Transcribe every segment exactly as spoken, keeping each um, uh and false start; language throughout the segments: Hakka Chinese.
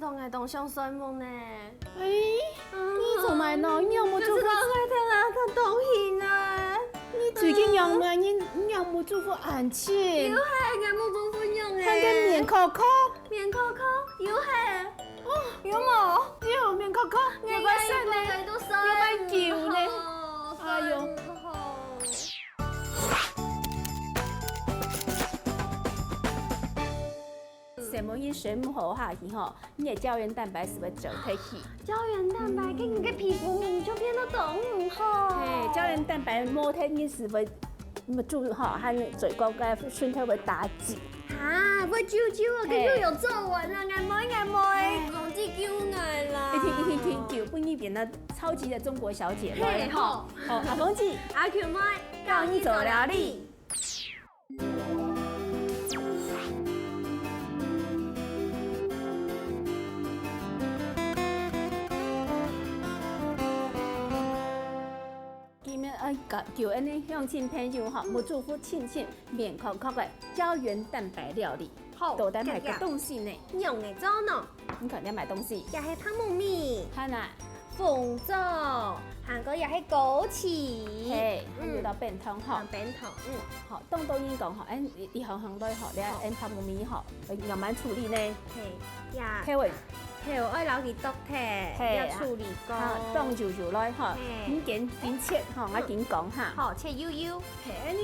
當愛當想睡目呢。哎，你做麼个呢？你仰目珠？毋知道𠊎頭那个東西呢。你最近仰目，你，你仰目珠恁深？有係，𠊎目珠恁樣欸。還个面殼殼？面殼殼，有係。哦，有無？有，面殼殼，有个神呢，有个救呢。哎喲。 細妹人睡毋好下去吼，你个膠原蛋白係會走忒去。膠原蛋白，跟你个皮膚明明就變到當毋好。嘿，膠原蛋白無忒，你係會，嗯，就吼，還嘴角該唇頭會打結。啊，會皺皺啊，嘿。跟又有皺紋啊，𠊎毋愛，𠊎毋愛，講這救𠊎啦。一聽一聽聽，就分你變得超級的中國小姐妹吼。嘿，好。好，阿鳳姐，阿Q妹，教你做料理。 今日愛教，教恁呢鄉親朋友吼，嗯。目珠浮深深、面殼殼个膠原蛋白料理。好，到底買个東西呢？仰仔做呢？你看你買東西。也係白木耳。還有啊？紅棗，還過也係枸杞。嘿，嗯。還有到冰糖吼。啊，冰糖，嗯。好，當多人講吼，恁一，一行行來吼，你好。恁白木耳吼，愛仰般處理呢？嘿，呀。頭尾 頭愛摎佢剁忒，嘿，愛處理過。啊，當幼幼來吼，嘿。你緊，緊切吼，𠊎緊講哈。好，切幼幼。嘿，恁呢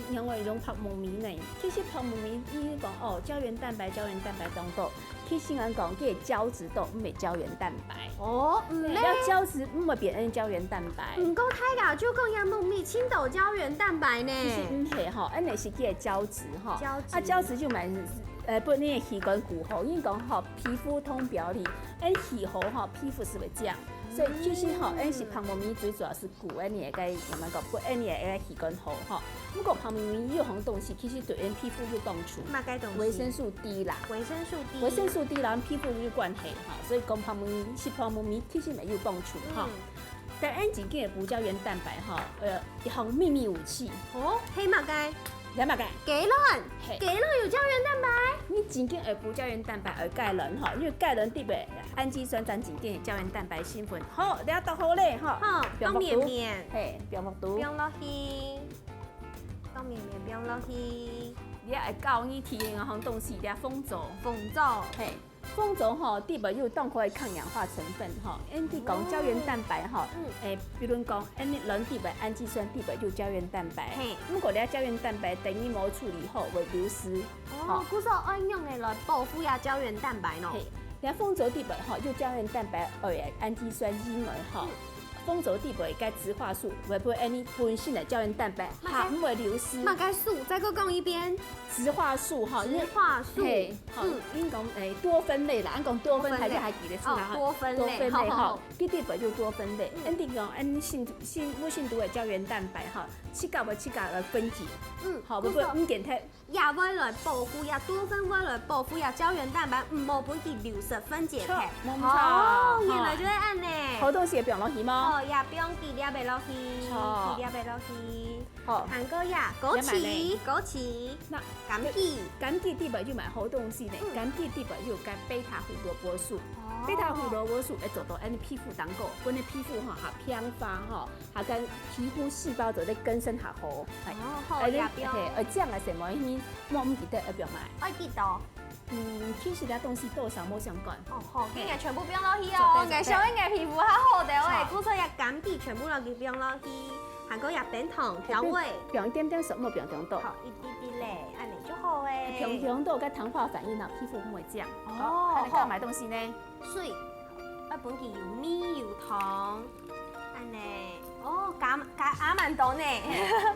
講，仰會用白木耳呢？其實白木耳，你講哦，膠原蛋白，膠原蛋白當多。其實𠊎講，這个膠質多，毋係膠原蛋白。哦，毋係。嘿，要膠質，毋會變成膠原蛋白。毋過大家就講這木耳盡多膠原蛋白呢。其實毋係吼，恁呢係這个膠質吼。膠質。啊，膠質就蠻 呃，分你个器官顧好，因為講吼，皮膚通表裡，恁皮好吼，皮膚係會靚。所以其實吼，嗯。恁食白木耳最主要係顧恁你个，𠊎等講，顧恁你个器官好吼。毋過白木耳有項東西，其實對恁皮膚有幫助。麼个東西？維生素D啦。維生素D。維生素D啦，皮膚有關係吼，所以講白木耳，食白木耳其實乜有幫助吼。嗯。 但恁真緊个補膠原蛋白吼，呃，一項祕密武器。哦，係麼个？係麼个？雞卵。嘿。雞卵有膠原蛋白？你真緊愛補膠原蛋白，愛雞卵吼，因為雞卵裡背个氨基酸正真緊个膠原蛋白成分。好，這下剁好咧吼。好，放落肚。剁綿綿。嘿，放落肚。放落去。剁綿綿放落去。你愛教你提醒个項東西，這紅棗。紅棗。嘿。 紅棗吼，裡背有當多个抗氧化成分吼，恁呢講膠原蛋白吼，哦。嗯。誒，比如講，恁呢卵裡背、氨基酸裡背有膠原蛋白。嘿。毋過這膠原蛋白等於無處理好，會流失。哦，吼。故所愛仰仔來保護這膠原蛋白呢？嘿，這紅棗裡背吼，有膠原蛋白，還有氨基酸以外吼，嗯。 紅棗裡背个植化素，會分恁呢本身个膠原蛋白，麼个？還毋會流失。麼个素？再過講一遍。植化素吼，植化素。嘿，吼，嗯。應該講，誒，多酚類啦，恁講多酚，多酚類。大家還記得係無？哦，多酚類，多酚類吼，好，好，好。佢裡背有多酚類。嗯。恁呢講，恁身，身，母身肚个膠原蛋白吼，自家會自家來分解。嗯，吼，會分解忒。 也會來保護，也多酚會來保護，也膠原蛋白，毋好分佢流失分解忒。著，無錯。哦，原來就係恁呢。好東西放落去無？哦，也放佢這背落去，著。佢這背落去。好。還過呀，枸杞，這背呢？枸杞，那，枸杞。枸杞裡背有麼个好東西呢？嗯。枸杞裡背有該貝塔胡蘿蔔素。哦。貝塔胡蘿蔔素會做到恁呢皮膚當中，分你皮膚吼，較平滑吼， 啊，該皮膚細胞做得更生較好。哎，哦，好，哎，你，也放。嘿，呃，這樣个細妹人，莫毋記得愛放麼个？愛幾多？嗯，其實這東西多少無相關。哦，好，嘿。今日全部放落去哦，絕對，絕對。𠊎想𠊎皮膚較好个哦，著。故所這枸杞全部落去放落去，還過這冰糖調味。放一點點水，莫放當多。好，一滴滴咧，恁呢就好誒。放當多，該糖化反應啊，皮膚毋會靚。哦，好，還有好。愛買東西呢？ 水，愛分佢有味有糖，恁呢，哦，加，加，加蠻多呢。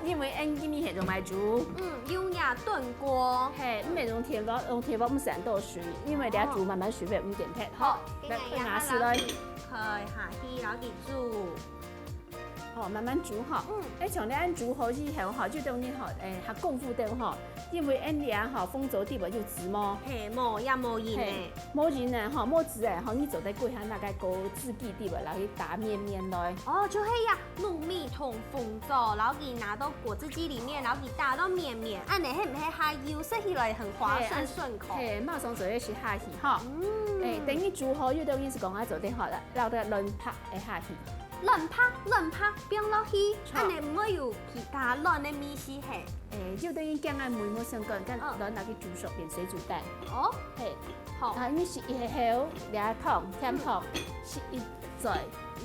因為恁今日係用來煮。嗯，用這燉鍋。嘿，毋係用電鍋，用電鍋毋使恁多水，因為你愛煮慢慢水會毋見忒。好，好，來，來，拿起來。開下去，然後去煮。 吼，慢慢煮吼。嗯。誒，像你恁煮好以後吼，就等於吼，誒，較功夫等吼，因為恁樣吼，紅棗底背有籽無？嘿，無，也無仁嘿，呢。無仁呢吼，無籽欸吼，你做得過下拿該果汁機底背，然後去打綿綿來。哦，就係呀，木耳同紅棗，然後佢拿到果汁機裡面，然後佢打到綿綿，恁樣係毋係較幼，食起來很滑順，嘿，順口？嘿，馬上就會食下去吼。嗯。欸，等於煮好，有兜人係講啊，做得好了，然後再卵白會下去。卵白，卵白放落去，著。恁樣毋會有其他卵个味緒嘿。欸，有兜人驚愛味無相干，該嗯。卵拿去煮熟變水煮蛋。哦，嘿，好。啊，你食一口這糖，甜糖，嗯。食一嘴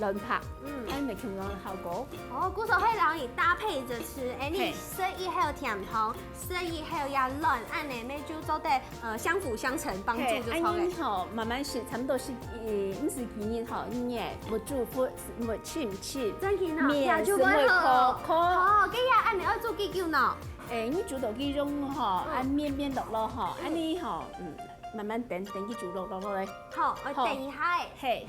卵白，嗯。恁樣共樣个效果。哦，故所係摎佢搭配著食，欸，你嘿。食一口甜糖，食一口這卵，恁樣乜就做得，呃，相輔相成，幫助就著了。嘿，恁樣吼，慢慢食，差不多食，呃，毋使幾日吼，你个目珠會，會清清，真个哦，面色會好。也就會好。哦，該也恁樣愛做幾久呢？欸，你煮到佢用吼，嗯。恁綿綿落落吼，嗯。恁樣吼，嗯，慢慢等，等佢煮落落落來。好，𠊎好。等一下欸。嘿。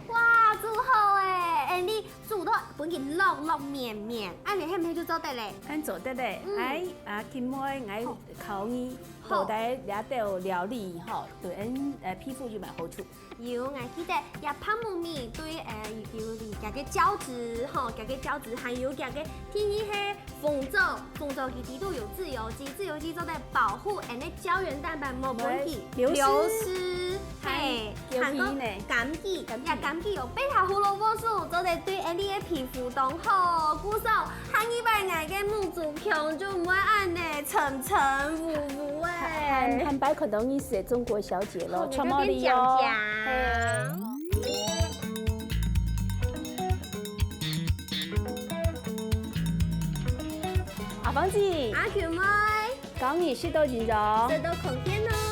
哇，煮好欸！欸，你煮到分佢落落綿綿，恁樣係毋係就做得咧？恁做得咧，嗯。欸，啊，今晡𠊎好。考你，好。到底這兜料理吼，對𫣆，呃，皮膚有無好處？有，𠊎記得這白木耳對，呃，有佢个膠質吼，佢个膠質，還有佢个第二係 紅棗，紅棗佢裡肚有自由基，自由基做得保護𫣆个膠原蛋白無分佢喂，流失。流失。嘿，還有呢？還過枸杞，枸杞。呀，枸杞有貝塔胡蘿蔔素，做得對𫣆个皮膚當好。故所，下二擺𠊎个目珠腔就毋會恁樣沉沉浮浮欸。下，下擺看到你係中國小姐咯，好，全部你哦。我就變靚靚。嘿。 阿芳姐，阿球妹，教你食到營養，食到康健哦。